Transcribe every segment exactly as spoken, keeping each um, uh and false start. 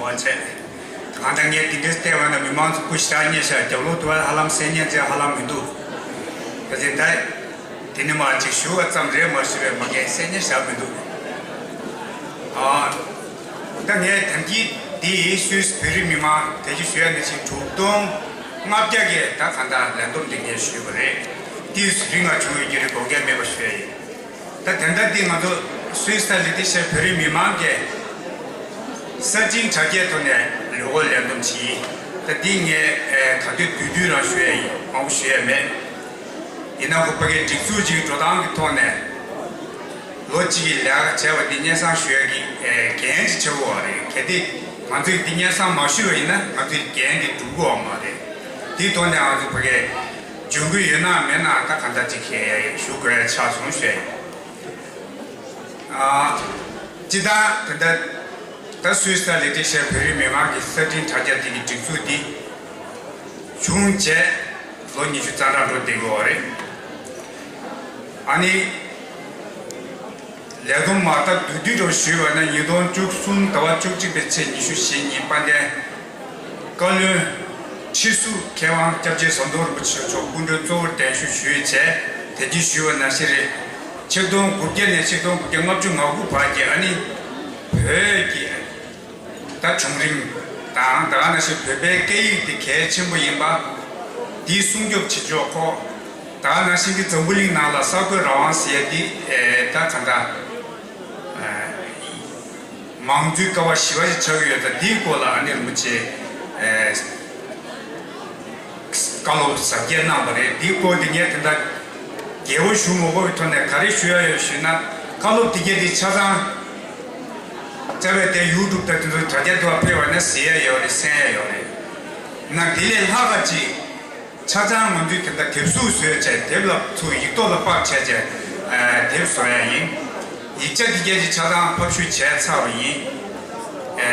བ་བྱས། གང་ལྟར་ངས་འདི་འདྲའི་བལྟས་པ་ན་མི་མང་ཚོ་སྐུ་ཞབས་བརྙས་ཤག་རྒྱབ་ལོག་ཏུ་ཧ་ལམ་གསན་མཁན་ཅིག་ཧ་ལམ་མི་འདུག་ད་དེ་ད་དེ་ནི་མ་ཅིག་ཞུ་བ་ཙམ་རེད་མ་ཞུ་བའི་མ་གས་གསན་མཁན་ཞག་མི་འདུག་ཨ། ད་ངས་ད་གིན་འདི་སུད་སི་བོད་རིགས་མི་མང་དེ་ཅིག་ཞུ་ཡ་ནི་ཅིག་དྲུག་སྟོང་ལྔ་བརྒྱ་གས་ད་གང་ལྟར་ལས་བསྡོམས་འདི་ངས་ཞུས་པ་རེད། ཏིས་རིང་ང་བྱུང་ཡོད་ཀྱི་རེད་དགོངས་འགལ་མེད་པ་ཞུ་ཡ་ཡིན། ད་དེ་འདྲ་འདི་ང་ཚོ་སུད་སི་དང་ལི་ཏི་ཤའི་བོད་རིགས་མི་མང་གིས་གསར་བརྗེའི་དྲ་རྒྱའི་ཐོག་ནས་ལས་འགུལ་ལས་བསྡོམས་བྱས་ཡིན། ད་འདི་ངས་ད་དུས་དུས་དུས་རང་ཞུ་ཡ་ཡིན། མང་པོ་ཞུ་ཡ་མེད། ཡིན་ནའང་ཁོ་ཕ་གིའི་སྒྲིག་འཛུགས་ཀྱི་འགྲོ་སྟངས་ཀྱི་ཐོག་ནས་ལོ་གཅིག་གི་ལས་ཀ་བྱས་པ་འདི་སྙན་སེང་ཞུ་ཡ་གི་འགན་ཅིག་ཆགས་ཀྱི་ཡོད་རེད། གལ་ཏེ་ང་ཚོས་འདི་སྙན་སེང་མ་ཞུས་པ་ཡིན་ན་ང་ཚོའི་འགན་འདི་འགྲུབ་ཀྱི་ཡོད་མ་རེད། དེའི་ཐོག་ནས་ང་ཚོ་ཕ་གིའི་འཇོན་གྱི་ཡོད་ན་མེད་ན་ད་གང་ལྟར་ཅིག་ཞུ་དགོས་ཡ་ཆགས་སོང་ཞུ་ཡ་ཡིན། ཨ། སྤྱིར་བཏང་དེ་འདྲ་ད་སུད་སི་དང་ལི་ཏི་ཤའི་བོད་རིགས་མི་མང་གི་གསར་འཕྲིན་དྲ་རྒྱ་དེ་གི་སྒྲིག་འཛུགས་འདི་བྱུང་རྗེས་ལོ་ཉི་ཤུ་རྩ་གྲངས་འགྲོ་བསྡད་ཀྱི་ཡོད་རེད། ཨ་ནི། ལས་བསྡོམས་མ་ལྟ་བསྡུས་བསྡུས་རུ་ཞུས་པ་ན་ཉིས་སྟོང་བཅུ་གསུམ་ཟླ་བ་བཅུ་གཅིག་པའི་ཚེས་ཉི་ཤུ་ཞེ་གཉིས་དཔལ་ལྡན་བཀའ་བློན་ཁྲི་ཟུར་མཁས་དབང་སྐྱབས་རྗེ་ཟམ་གདོང་རིན་པོ་ཆེ་མཆོག་སྐུ་མགྲོན་གཙོ་བོར་གདན་ཞུ་ཞུས་བྱས་དེ་རྗེས་ཞུས་པ་ནང་བཞིན་རེད། ཆིག་སྟོང་དགུ་བརྒྱ་ནས་ཆིག་སྟོང་དགུ་བརྒྱ་ལྔ་བཅུ་ང་དགུ་བར་གྱི་ཨ་ནི་བོད་ཀྱི་ད་བྱུང་རིམ་དང་ད་ག་ནང་བཞིན་བོད་པའི་སྐད་ཡིག་དེ་གལ་ཆེན་པོ་ཡིན་པ་འདི་སྲུང་སྐྱོབ་བྱེད་ཕྱོགས་ཁོ། ད་ག་ནང་བཞིན་གྱི་འཛམ་བུ་གླིང་ནང་ལ་གསར་འགོད་རང་དབང་ཟེར་ཡ་འདི་ཨེ་ད་ག་འདྲ་ཨེ་མང་གཙོའི་ཀ་བ་བཞི་པ་ཞིག་ཆགས་ཀྱི་ཡོད། ད་འདིའི་སྐོར་ལ་ཨ་ནེ་རིན་པོ་ཆེ་ཨེ་བཀའ་སློབ་ཟབ་རྒྱས་གནང་བ་རེད། འདིའི་སྐོར་འདི་ངས་དེ་འདྲ་རྒྱལ་པོ་ཞུ་མ་དགོས་པའི་ཐོག་ནས་ག་རེ་ཞུ་ཡ་ཡོད་ཞུས་ན་བཀའ་སློབ་འདི་གས་འདི་ཆ་ཚང་རྩ་བའི་དེ་ཡུ་ཊུབ་དང་དེ་ཚོ་དྲ་རྒྱ་དུ་བ་ཕེབས་པ་ན་གཟིགས་ཡ་ཡོད་རེད། གསན་ཡ་ཡོད་རེད། ན་དེ་ལས་ལྷག་ག་ཅིག་ཆ་ཚང་ང་ཚོས་དེ་འདྲ་དེབ་གཟུགས་བཟོས་བྱས་དེབ་ལ་ཚུར་ཡིག་ཐོག་ལ་ཕབ་བྱས་བྱས་ཨ་དེབ་བཟོ་ཡ་ཡིན། ཡིག་ཆ་འདི་གས་ཀྱི་ཆ་ཚང་ཕབ་བཤུས་བྱས་ཚར་བ་ཡིན། ཨ་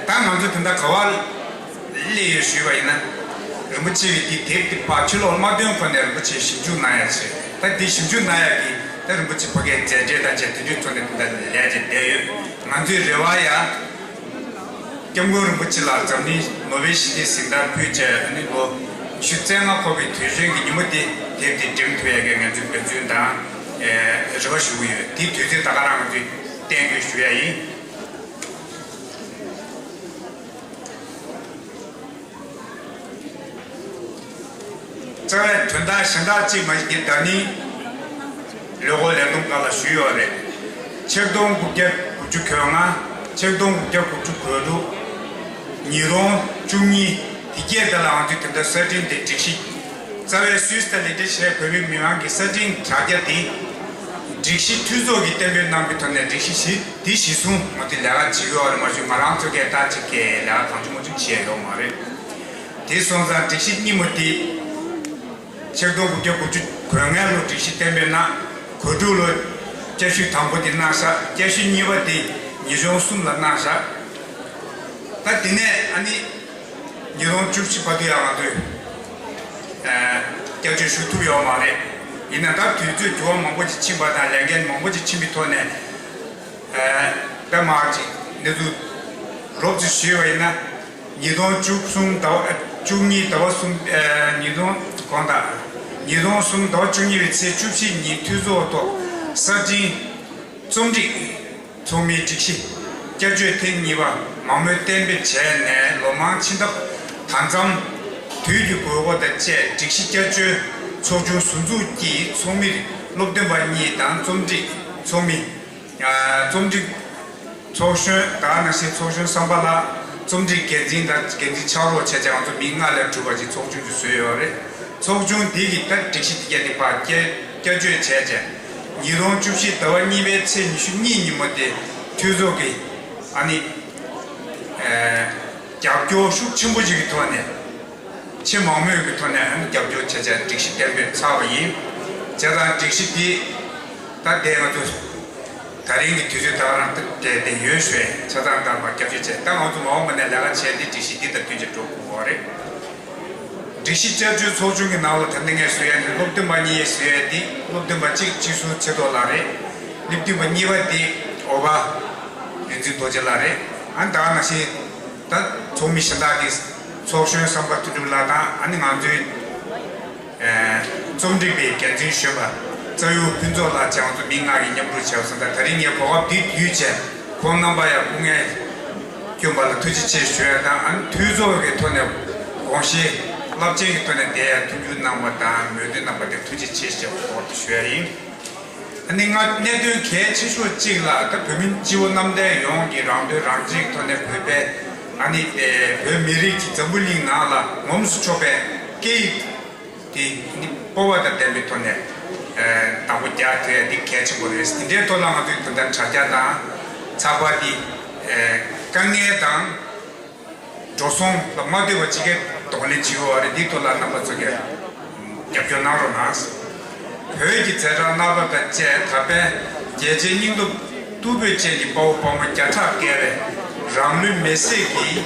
ད་ང་ཚོ་དེ་འདྲ་ག་བ་སླེབས་ཡོད་ཞུས་པ་ཡིན་ན། རིན་པོ་ཆེ་བའི་འདི་དེབ་འདི་ཕར་ཕྱི་ལོགས་ལ་མ་ཐོན་གོང་ནས་རིན་པོ་ཆེ་ཞིབ་འཇུག་གནང་ཡ་བྱས། ད་འདི་ཞིབ་འཇུག་གནང་ཡ་གི་ད་རིན་པོ་ཆེ་ཕ་གིའི་མཛད་བྲེལ་དང་བཅས་དེ་འདྲའི་ཐོག་ནས་དེ་འདྲ་ལས་བྱས་བསྡད་ཡོད། ང་ཚོའི་རེ་བ་ཡ། སྐྱབས་མགོན་རིན་པོ་ཆེ་ལ་འཛམ་གླིང་ནོ་བེལ་ཞི་བདེའི་གཟེངས་རྟགས་ཕུལ་བྱས་ཨ་ནི་ལོ་ཉི་ཤུ་རྩ་ལྔ་འཁོར་བའི་དུས་ཆེན་གྱི་ཉིན་མོ་དེ་དེབ་དེ་འགྲེམས་ཐུབ་ཡ་གི་ང་ཚོའི་འབད་བརྩོན་དང་ཨེ་རེ་བ་ཞུ་གི་ཡོད། དེའི་དུས་ཚོད་ད་ག་རང་ང་ཚོས་གཏན་འཁེལ་ཞུ་ཡ་ཡིན། རྩ་བའི་དོན་དག་གཞན་དག་ཅིག་མ་ཡིན་གྱི་ད་ནི་ལས་འགུལ་ལས་བསྡོམས་སྒང་ལ་ཞུས་ཡོད་རེད། ཆིག་སྟོང་དགུ་བརྒྱ་དགུ་བཅུ་གོ་ལྔ། ཆིག་སྟོང་དགུ་བརྒྱ་དགུ་བཅུ་གོ་དྲུག་ཉིས་སྟོང་བཅུ་གཉིས་དེ་གས་དེ་ལའང་དུས་དེ་འདྲ་གསར་འཕྲིན་དེ་སྒྲིག་གཞི་རྩ་བའི་སུད་སི་དང་ལི་ཏི་ཤའི་བོད་མི་མི་མང་གི་གསར་འཕྲིན་དྲ་རྒྱ་དེ་སྒྲིག་གཞི་འཐུས་ཚོགས་ཀྱིས་གཏན་འབེབས་གནང་པའི་ཐོག་ནས་སྒྲིག་གཞི་གཞི་འདི་གཞི་བཟུང་ང་ཚོས་ལས་ཀ་བྱེད་ཀྱི་ཡོད་རེད། མ་གཞི་ང་རང་ཚོ་གས་ད་ཅིག་གས་ལས་ཀ་གང་བྱུང་མང་བྱུང་བྱས་ཡོད་མ་རེད། དེ་སོང་ཙང་སྒྲིག་གཞི་སྙིང་པོ་དེ། ཆིག་སྟོང་དགུ་བརྒྱ་དགུ་བཅུ་གོ་ལྔ་ལོ་སྒྲིག་གཞི་གཏན་འབེབས་གནང་། གོ་དྲུག་ལོ་བསྐྱར་ཞུ་དང་པོ་དེ་གནང་ཤག་བསྐྱར་ཞུ་གཉིས་པ་དེ་ཉིས་སྟོང་གསུམ་ལ་གནང་ཤག་ད་དེ་ནས་ཨ་ནི་ཉིས་སྟོང་བཅུ་བཞི་བར་དུ་ཡང་ང་ཚོས་ཨ་བསྐྱར་བཅོས་ཞུ་ཐུབ་ཡོད་མ་རེད། ཡིན་ན་ད་དུས་ཚོད་འགྱུར་བ་མང་པོ་ཅིག་ཕྱིན་པ་དང་ལས་འགན་མང་པོ་ཅིག་ཕྱིན་པའི་ཐོག་ནས་ཨ་ད་མར་ཅིག་གནས་ཚུལ་རོབ་ཙམ་ཞུས་པ་ཡིན་ན། ཉིས་སྟོང་བཅུ་གསུམ་ཟླ་བ་ཨ་བཅུ་གཉིས་ཟླ་བ་གསུམ་ཨ་ཉིས་སྟོང་གང་ལྟར་ཉིས་སྟོང་གསུམ་ཟླ་བ་བཅུ་གཉིས་པའི་ཚེས་བཅུ་བཞི་ཉིན་འཐུས་ཚོགས་ཐོག་གསར་འཕྲིན་རྩོམ་སྒྲིག་ཚོགས་མིའི་སྒྲིག་གཞི་བསྐྱར་བཅོས་ཐེངས་གཉིས་པ་མང་མོས་གཏན་འབེབས་བྱས་ནས་ལོ་མང་ཕྱིན་སྟབས་ད་མཚམས་དུས་ཀྱི་དགོས་མཁོ་དང་བཅས་སྒྲིག་གཞི་བསྐྱར་བཅོས་ཚོགས་ཆུང་ཟུར་འཛུགས་ཀྱིས་ཚོགས་མིར་སློབ་སྟོན་པ་གཉིས་དང་རྩོམ་སྒྲིག་ཚོགས་མི། རྩོམ་སྒྲིག་ཚོགས་གཞོན་དང་ནང་བཞིན་ཚོགས་གཞོན་བསམ་པ་ལྷ། རྩོམ་སྒྲིག་འགན་འཛིན་དང་འགན་འཛིན་ཕྱག་རོགས་བྱས་རྗེས་ང་ཚོ་མི་ལྔ་ལས་གྲུབ་པ་ཅིག་ཚོགས་ཆུང་ཅིག་བཟོས་ཡོད་རེད། ཚོགས་ཆུང་འདི་གིས་ད་སྒྲིག་གཞི་འདི་གས་འདི་ཕར་བསྐྱར་བསྐྱར་བཅོས་བྱས་རྗེས་ཉིས་སྟོང་བཅུ་བཞི་ཟླ་བ་གཉིས་པའི་ཚེས་ཉི་ཤུ་གཉིས་ཉིན་མོ་དེ་འཐུས་ཚོགས་ཀྱིས་ཨ་ནི་རྒྱབ་སྐྱོར་ཤུགས་ཆེན་པོ་ཅིག་གི་ཐོག་ནས། ཆེས་མང་མོས་ཀྱི་ཐོག་ནས་རྒྱབ་སྐྱོར་བྱས་བྱས་སྒྲིག་གཞི་གཏན་འབེབས་ཚར་བ་ཡིན། བྱས་ཙང་སྒྲིག་གཞི་འདི་ད་ལྟའི་ང་ཚོ་ད་རིང་གི་དུས་ཚོད་ད་ག་རང་དེ་དེ་ཡོད་ཞུ་བས་ཆ་ཚང་ལྟར་མ་བསྐྱར་བཅོས་བྱས། ད་ང་ཚོ་མ་འོངས་པ་ནས་ལས་ཀ་བྱས་ཏེ་སྒྲིག་གཞི་འདི་དང་བསྟུན་བྱས་འགྲོ་དགོས་པ་རེད། སྒྲིག་གཞི་བསྐྱར་བཅོས་ཚོགས་ཆུང་གི་ནང་ལ་ད་ལྟ་ངས་ཞུ་ཡ་ནི་སློབ་སྟོན་པ་གཉིས་ཞུ་ཡ་འདི་སློབ་སྟོན་པ་གཅིག་སྤྱི་ཟུར་ཆེ་མདོག་ལགས་རེད། སློབ་སྟོན་པ་གཉིས་པ་འདི་འོ་བ་རིག་འཛིན་རྡོ་རྗེ་ལགས་རེད། ཨ་ནི་ད་ག་ནང་བཞིན། ད་ ད་ཚོགས་མི་གཞན་དག་གི་ཚོགས་གཞོན་བསམ་འཕེལ་དོན་གྲུབ་ལགས་དང་། ཨ་ནི་ང་ཚོའི་ཨེ་རྩོམ་སྒྲིག་པའི་འགན་འཛིན་གཞོན་པ་རྩ་ཡུལ་ཕུན་ཚོགས་ལགས་བཅས། ང་ཚོ་མི་ལྔ་གིས་མཉམ་རུབ་བྱས་པ་སོང་ཙང་། ད་རིང་ངས་གོ་སྐབས་འདི་བརྒྱུད་བྱས་ཁོང་རྣམ་པ་ཡང་སྐུ་ངལ་བསྐྱོན་པ་ལ་ཐུགས་རྗེ་ཆེ་ཞུ་ཡ་དང་། ཨ་ནི་འཐུས་ཚོགས་ཀྱི་ཐོག་ནས་དགོངས་བཞེས་རླབས་ཆེན་གྱི་ཐོག་ནས་འདིར་ཡང་མཐུན་འགྱུར་གནང་བ་དང་མོས་མཐུན་གནང་བ་དེ་ཐུགས་རྗེ་ཆེ་ཞེས་གོང་དུ་ཞུ་ཡ་ཡིན། ཨ་ནི་ང་གནད་དོན་གལ་ཆེ་ཤོས་གཅིག་ལ། ད་བོད་མི་སྤྱི་བོ་གནམ་བསྟན་ཡོངས་ཀྱིས་རང་དོན་རང་གཅེས་ཀྱི་ཐོག་ནས་བོད་པའི་ཨ་ནི་ཨེ་བོད་མི་རིགས་ཀྱི་འཛམ་བུ་གླིང་ནང་ལ་ངོམས་སུ་ཆོག་པའི་སྐད་ཡིག་དེ་ནི་སྤོབས་པ་དང་ལྡན་པའི་ཐོག་ནས་ཨེ་བདག་པོ་རྒྱག་ཐུབ་ཡ་འདི་གལ་ཆེན་པོ་རེད། དེ་འདྲའི་ཐོག་ལ་ང་ཚོས་ད་ལྟ་དྲ་རྒྱ་དང་ཚགས་པར་འདི་ཨེ་དཀའ་ངལ་དང་འགྲོ་སོང་ལ་མ་ལྟོས་པ་ཅིག་གི་གདོང་ལེན་བྱེད་དགོས་པ་རེད། འདིའི་ཐོག་ལ་རྣམ་པ་ཚོ་གིས་རྒྱབ་སྐྱོར་གནང་རོགས་གནང་། བོད་ཀྱི་མཛད་བྲག་སྣ་ཁ་དང་བཅས་ད་ཕན་རྒྱལ་ཆེན་སྙིང་སྟོབས་རྟུལ་ཕོད་ཅན་གྱི་དཔའ་བོ་དཔའ་མོ་བརྒྱ་ཕྲག་བརྒལ་བས་རང་ལུས་མེར་སྲེག་གིས་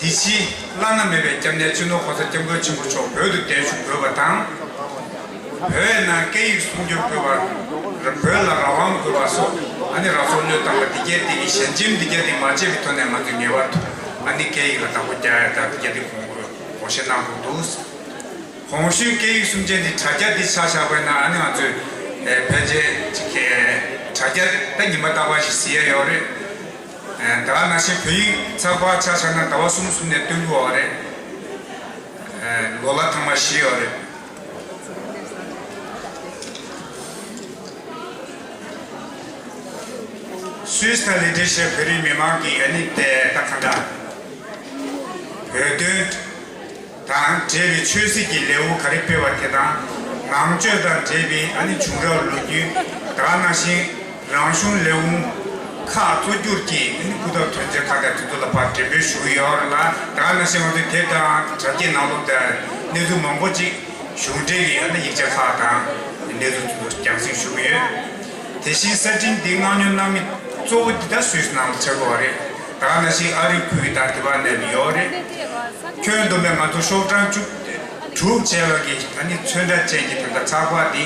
འདི་ཕྱིའི་བླ་ན་མེད་པའི་སྐྱབས་གནས་སྤྱི་ནོར་གོང་ས་སྐྱབས་མགོན་ཆེན་པོ་མཆོག་བོད་དུ་གདན་ཞུ་དགོས་པ་དང་། བོད་ནང་སྐད་ཡིག་སྲུང་སྐྱོབ་དགོས་པ། བོད་ལ་རང་དབང་དགོས་པ་སོགས། ཨ་ནི་རང་སྲོག་བློས་བཏང་བ་འདི་གྱད་དེ་གི་ཞལ་ཆེམས་འདི་གྱད་དེ་མ་བརྗེད་པའི་ཐོག་ནས་ང་ཚོས་ངེས་པར་དུ་ཨ་ནི་སྐད་ཡིག་ལ་བདག་པོ་རྒྱག་ཡ་དང་འདི་གྱད་དེ་དགོངས་དགོངས་བཞེས་གནང་དགོས་འདུག། གོང་ཞུས་སྐད་ཡིག་སུམ་ཅན་འདི་དྲ་རྒྱ་འདི་ཆ་བཞག་པ་ཡིན་ན། ཨ་ནི་ང་ཚོས་ཨེ་ཕལ་ཆེར་ཅིག་གི་དྲ་རྒྱ་ད་ཉི་མ་རྟག་པར་ཞིག་གཟིགས་ཡ་ཡོད་རེད། ཨེ་ད་ག་ནང་བཞིན་བོད་ཡིག་ཚགས་པར་ཆ་བཞག་ན་ཟླ་བ་གསུམ་གསུམ་ནས་སྟོན་གྱི་ཡོད་རེད། ཨེ་ལོ་ལ་ཐེངས་མ་བཞི་ཡོད་རེད། སུད་སི་དང་ལི་ཏི་ཤའི་བོད་རིགས་མི་མང་གིས་ཨ་ནི་དེ་ད་ག་འདྲ་བོད་དོན་དང་འབྲེལ་བའི་ཆོས་སྲིད་ཀྱི་ལས་འགུལ་ག་རེ་སྤེལ་བ་དེ་དང་། ནང་ཆོས་དང་འབྲེལ་བའི་ཨ་ནི་བྱུང་རབས་ལོ་རྒྱུས། ད་ག་ནང་བཞིན་རང་གཞུང་ལས་ཁུངས་ཁག་གཙོ་གྱུར་གྱི་ཨ་ནི་སྐུ་ཚབ་དོན་གཅོད་ཁག་དང་དེ་ཚོ་ལ་ཕར་འགྲེམས་སྤེལ་ཞུ་གི་ཡོད་རེད་ལ། ད་ག་ནང་བཞིན་ང་ཚོའི་དེབ་དང་དྲ་རྒྱའི་ནང་ལོགས་དང་གནས་ཚུལ་མང་པོ་ཅིག་གཞུང་འབྲེལ་གྱི་ཨ་ནི་ཡིག་ཆ་ཁག་དང་གནས་ཚུལ་དེ་ཚོ་རྒྱང་སྲིང་ཞུ་གི་ཡོད། དེ་བཞིན་གསར་འཕྲིན་འདི་མངགས་ཉོ་གནང་མི་གཙོ་བོ་འདི་ད་སུད་སི་ནང་ལ་ཆགས་ཀྱི་ཡོད་རེད། ད་ག་ནང་བཞིན་ཨ་རིའི་ཁུལ་དང་དེ་བར་ནས་ཡོད་རེད། ཁྱོན་བསྡོམས་པས་ང་ཚོ་ཤོག་གྲངས་བཅུ་དྲུག་བྱས་པ་གི་ཨ་ནི་ཚོན་ཁྲ་ཅན་གྱི་དེ་འདྲ་ཚགས་པར་འདི་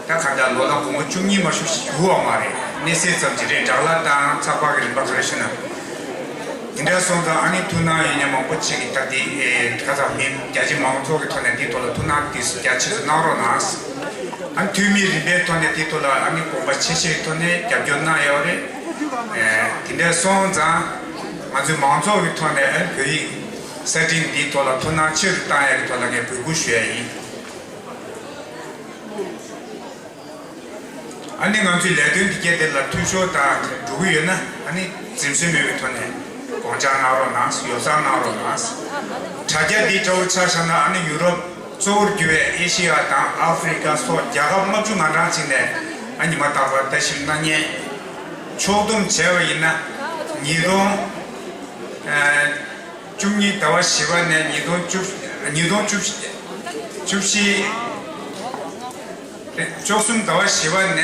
ད་ག་འདྲ་ལོ་ལ་སྒོར་མོ་བཅུ་གཉིས་མ་གཏོགས་ཞིག་ཞུ་བ་མ་རེད། གནས་ཚད་ཙམ་ཅིག་རེད། སྦྲག་གླ་དང་ཚགས་པར་གྱི་རིན་པ་ག་རེ་ཞུ་ན། དེ་འདྲ་སོང་ཙང་ཨ་ནི་ཐུགས་སྣང་ཡོད་མཁན་མང་པོ་ཅིག་གིས་ད་འདི་ཨེ་ཁ་ཚ་མི་རྒྱ་ཆེ་མང་ཚོགས་ཀྱི་ཐོག་ནས་འདིའི་ཐོག་ལ་ཐུགས་སྣང་འདི་རྒྱ་ཆེ་རུ་གནང་རོགས་གནང་། ཨ་ནི་འཐུས་མིའི་རིམ་པའི་ཐོག་ནས་འདིའི་ཐོག་ལ་ཨ་ནི་དགོངས་པ་ཆེ་ཆེའི་ཐོག་ནས་རྒྱབ་སྐྱོར་གནང་ཡོད་རེད། ཨེ་དེ་འདྲ་སོང་ཙང་ང་ཚོའི་མང་ཚོགས་ཀྱི་ཐོག་ནས་ཨ་ནི་བོད་ཡིག་གསར་འཕྲིན་འདིའི་ཐོག་ལ་ཐུགས་སྣང་ཆེ་རུ་གཏང་ཡག་གི་ཐོག་ལ་ངས་འབོད་སྐུལ་ཞུ་ཡ་ཡིན། ཨ་ནི་ང་ཚོའི་ལས་དོན་འདི་གས་དེ་ལ་འཐུས་ཤོར་དང་འགྲོ་གི་ཡོད་ན། ཨ་ནི་འཛེམ་ཟོན་མེད་པའི་ཐོག་ནས་དགོངས་འཆར་གནང་རོགས་གནང་། ཡོ་བསྲང་གནང་རོགས་གནང་། དྲ་རྒྱ་འདི་འདྲ་བོ་ཆ་བཞག་ན། ཨ་ནི་ཡུ་རོབ་གཙོ་བོར་གྱུར་བའི་ཨེ་ཤེ་ཡ་དང་ཨ་ཧྥེ་རི་ཁ་སོགས་རྒྱལ་ཁབ་ལྔ་བཅུ་ང་གྲངས་ཅིག་ནས་ཨ་ཉི་མ་རྟག་པར་ལྟ་ཞིབ་གནང་མཁན་ཕྱོགས་བསྡོམས་བྱས་པ་ཡིན་ན། ཉིས་སྟོང་ཨ་བཅུ་གཉིས་ཟླ་བ་བཞི་པ་ནས་ཉིས་སྟོང་བཅུ་ཉིས་སྟོང་བཅུ་བཅུ་བཞི། བཅུ་གསུམ་ཟླ་བ་བཞི་པ་ནས་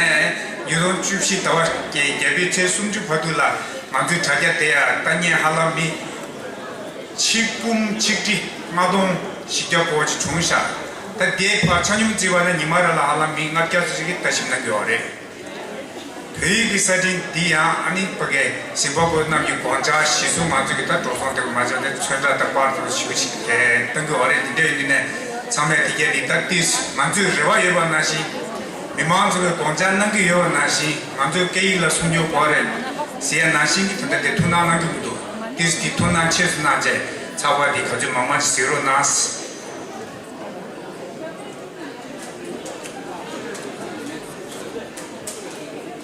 ཉིས་སྟོང་བཅུ་བཞི་ཟླ་བ་བརྒྱད་པའི་ཚེས་སུམ་ཅུ་བར་དུ་ལ་ང་ཚོའི་དྲ་རྒྱ་དེ་ཡང་ལྟ་མཁན་ཧ་ལམ་མི་ཆིག་འབུམ་ཆིག་ཁྲི་ལྔ་སྟོང་བཞི་བརྒྱ་གོ་ཅིག་བྱུང་ཤག། ད་དེའི་ཕར་ཆ་སྙོམས་བརྩིས་པ་ན་ཉི་མ་རེ་ལ་ཧ་ལམ་མི་ལྔ་བརྒྱ་ཙམ་ཞིག་གིས་ལྟ་ཞིབ་གནང་གི་ཡོད་རེད། བོད་ཡིག་གི་གསར་འཕྲིན་འདི་ཡང་ཨ་ནི་ཕ་གི་ཟིན་པ་གོ་རྣམས་ཀྱི་དགོངས་འཆར་གཞིར་བཟུང་ང་ཚོ་གི་ད་འགྲོ་སོང་དེ་མ་བྱས་ཏེ་ཚོན་ཁྲ་དང་པར་དེ་ཞུ་ཞིག་གཏང་གི་ཡོད་རེད། འདི་འདྲ་ཡིན་དུས་ནས་ཚང་མས་དེ་གས་འདི་ད་ཏིས་ང་ཚོས་རེ་བ་ཡོད་པ་ནང་བཞིན། མི་མང་ཚོ་གི་དགོངས་འཆར་གནང་གི་ཡོད་པ་ནང་བཞིན། ང་ཚོའི་སྐད་ཡིག་ལ་སྲུང་སྐྱོབ་དགོས་རེད་ཟེར་ཡ་ནང་བཞིན་གྱི་དོན་དག་དེ་ཐུགས་སྣང་གནང་གི་མི་འདུག། ཏིས་དེ་ཐུགས་སྣང་ཆེ་སུ་གནང་བྱས་ཚགས་པར་འདི་ག་ཚོད་མང་མང་ཞིག་གཟིགས་རོགས་གནང་།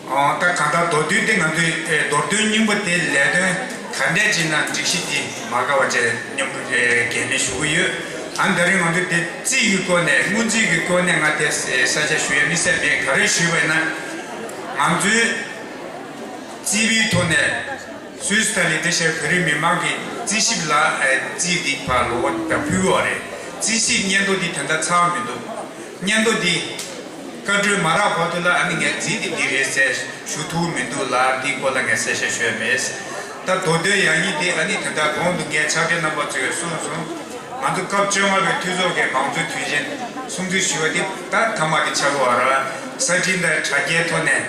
ཨོ་ད་གང་ལྟར་མདོར་བསྡུས་ཏེ་ང་ཚོའི་ཨེ་མདོར་བསྡུས་སྙིང་པོ་དེ་ལས་དོན་ག་འདྲས་ཅིག་ན་སྒྲིག་གཞི་འདི་མ་འགལ་བ་བཅས་མཉམ་དུ་ཨེ་འགན་ལེན་ཞུ་གི་ཡོད། ཨ་ནི་ད་རིང་ང་ཚོས་དེ་རྩིས་ཀྱི་སྐོར་ནས་སྔོན་རྩིས་ཀྱི་སྐོར་ནས་ང་དེ་ཨེ་ས་ཆ་ཞུ་ཡ་དམིགས་བསལ་མེད། ག་རེ་ཞུས་པ་ཡིན་ན། ང་ཚོའི་རྩིས་པའི་ཐོག་ནས་སུད་སི་དང་ལི་ཏི་ཤའི་བོད་རིགས་མི་མང་གི་རྩིས་ཞིབ་ལ་ཨེ་རྩིས་འདི་ཕར་ལོག་ད་ཕུལ་བ་རེད། རྩིས་ཞིབ་སྙན་ཐོ་འདི་ད་ལྟ་ཚར་མི་འདུག། སྙན་ཐོ་འདི་བཀའ་འཁྲོལ་མ་རག་བར་དུ་ལ་ཨ་ནི་ངས་རྩིས་འདི་འདི་རེད་ཟེར་ཞུ་ཐུབ་མི་འདུག་ལ། འདིའི་སྐོར་ལ་ངས་གསལ་བཤད་ཞུ་ཡ་མེད། ད་མདོ་དོན་ཡང་སྙིང་འདི་ཨ་ནི་ད་ལྟ་གོང་དུ་ངས་ཕྱག་སྦྲེལ་རྣམ་པ་ཚོས་གསུངས་སོང་། ང་ཚོ་སྐབས་བཅོ་ལྔ་པའི་འཐུས་ཚོགས་ཀྱི་མང་གཙོའི་དུས་ཆེན་སྲུང་བརྩི་ཞུ་བ་འདི་ད་མཐའ་མ་འདི་ཆགས་ཀྱི་ཡོད་རེད། གསར་འཕྲིན་དང་དྲ་རྒྱའི་ཐོག་ནས།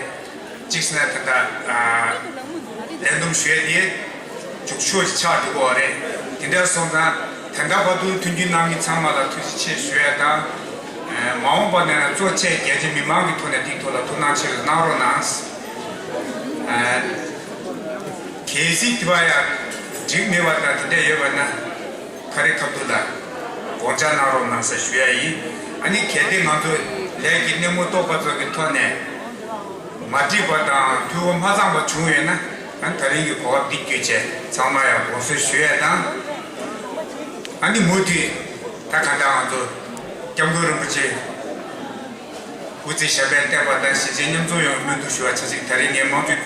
གཅིག་ཟེར་ན་ད་ལྟ་ཨ་ལས་འདུམ་ཞུ་ཡས་དེ་མཇུག་ཤོས་ཆགས་འགྲོ་གི་ཡོད་རེད། དེ་འདྲ་སོང་ཙང་དེ་འདྲ་བར་དུ་མཐུན་འགྱུར་གནང་མཁན་ཚང་མ་ལ་ཐུགས་རྗེ་ཆེ་ཞུ་ཡ་དང་། མ་འོངས་པ་ནས་གཙོ་བྱས་རྒྱ་ཆེ་མི་མང་གི་ཐོག་ནས་དེའི་ཐོག་ལ་ཐུགས་སྣང་ཆེ་རུ་གནང་རོགས་གནང་། གལ་སྲིད་དེ་བ་ཡང་འགྲིག་མེད་པ་དང་དེ་འདྲ་ཡོད་པ་ན། ཁ་རི་ཁ་ཐུག་ལ་དགོངས་འཆར་གནང་རོགས་གནང་ཟེར་ཞུ་ཡ་ཡིན། ཨ་ནི་གལ་ཏེ་ང་ཚོ་ལས་ཀྱི་སྣེ་མོ་གཏོགས་པ་ཚོ་གི་ཐོག་ནས་མ་འགྲིག་པ་དང་འཐུས་བ་མ་ཚང་པ་བྱུང་ཡོད་ན། ཨ་ནི་ད་རིང་གི་གོ་སྐབས་འདི་བརྒྱུད་བྱས་ཚང་མ་ཡང་དགོངས་སེལ་ཞུ་ཡ་དང་། ཨ་ནི་མུ་མཐུད་ད་ག་འདྲ་ང་ཚོ་སྐྱབས་མགོན་རིན་པོ་ཆེ་སྐུ་ཚེ་ཞབས་པད་བརྟན་པ་དང་གཞིས་བྱེས་མཉམ་འཛོམས་ཡོང་བའི་སྨོན་འདུན་ཞུ་བ་བྱ་ཞིང་། ད་རིང་ངས་མང་ཚོགས་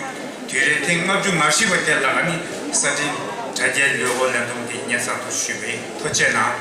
དུས་རེ་ཐེངས་ལྔ་བཅུ་ང་བཞི་པ་དེ་ལ་ཨ་ནི་གསར་འཕྲིན་དྲ་རྒྱའི་ལས་འགུལ་ལས་འཛོམས་འདི་སྙན་སེང་ཐོག་ཞུས་པ་ཡིན། ཐུགས་རྗེ་གནང་།